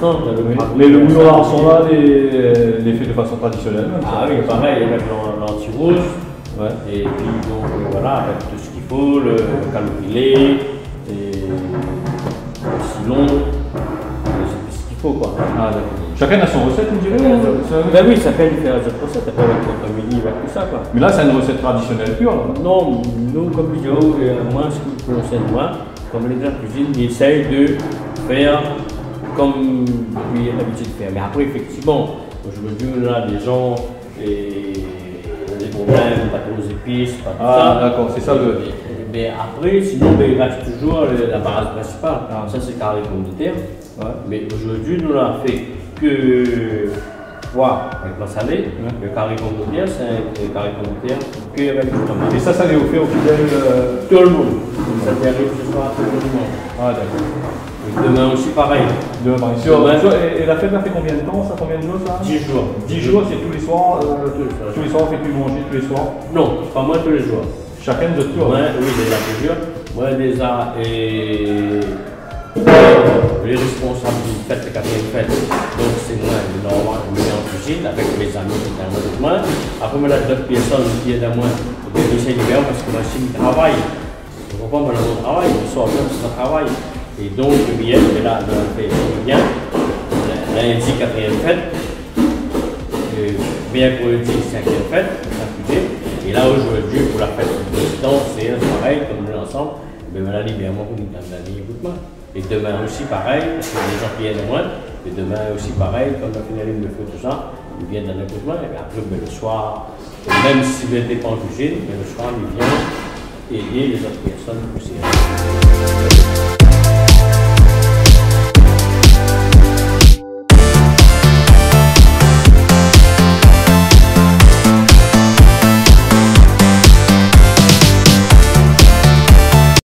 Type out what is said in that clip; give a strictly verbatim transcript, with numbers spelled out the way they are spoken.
Non, dan lo... Mé, mé lo bouyon arsan la, lé, lé fé de fason tradisionèl, mèm, sa. Ah oui, parèy, avèk lan-, lanti rouz. Ouais. É pi donk, euh, voilà, avèk tout sak i fo, lo kaloupilé, é lo silon, é sé tout sak i fo, koi. Ah, dakor. Shakinn na son rosèt, ou diré, ou, sa ? Bin oui, shakinn i fé son rosèt. Apré, avèk kontamini, avèk tousa, koi. Mé la, sé in rosèt tradisionèl pir, la. Non, nou, konm mi di, euh, moin, an sak i konsèrn moin, konm lé dan la kuizine, mi éséy de fèr konm mi na labitid fèr. Mé apré, éfèktivman, zordi, nou na dé jan é dé problèm, pa tro zépis, pa tousa. Ah, dakor, sé sa lo... É, é, bin, apré, sinon, bin, i rès touzour lo, la baz prinsipal. Ah. Sa, sé kari pomdetèr. Ouais. Mé zordi, nou la fé ke poi avèk masalé. Ouais. Lo kari pomdetèr, sé in, in kari pomdetèr ke avèk tomat. É sa, sa lé ofèr o fidèl, euh ? Tout lo moun. Sa i ariv se soir, tout lo moun. Ah, dakor. É domin osi, parèy. Domin, parèy. Domin. Sur, sur, é, é la fèt, la fé konbien de tan, sa ? Konbien de zour, sa ? Dis zour. Dis zour, sé tou lé soir, euh, tou lé soir, ou fé pi manzé tou lé soir ? Non, pa moin tou lé zour. Shakinn zot tour. Moin, oui, dé la plizièr. Moin, déza, é, lé rèsponsab d'in fèt, la katrièm fèt. Donk, sé moin, lé normal, mi lé an kuizine avèk mé zami ki lé avèk moin. Apré, moin, na d'ot pèrsone ki èd amoin. Oubien, mi éséy de fèr parske moin osi, mi travay. Ou konpran, moin, dan mon travay, mi sort mèm si mon travay. É donk, mi èd, mé la, mi fé rien. Lindi, katrièm fèt. Euh, mèrkredi, sinkièm fèt, sa i fo dir. É la, zordi, pou la fèt de prézidans, sé parèy, konm nou lé ansanm, bin, moin la libèr amoin pou vni dan la lign kout min. É domin osi, parèy, parske lé jan ki èd amoin, é domin osi, parèy, konm la fini alim lo fé, tousa, i vien dan la lign kout min, é apré, bin, lo soir, mèm si mi lé pa an kuizine, mé lo soir, mi vien édé lé zot pèrsone pou sèrvi.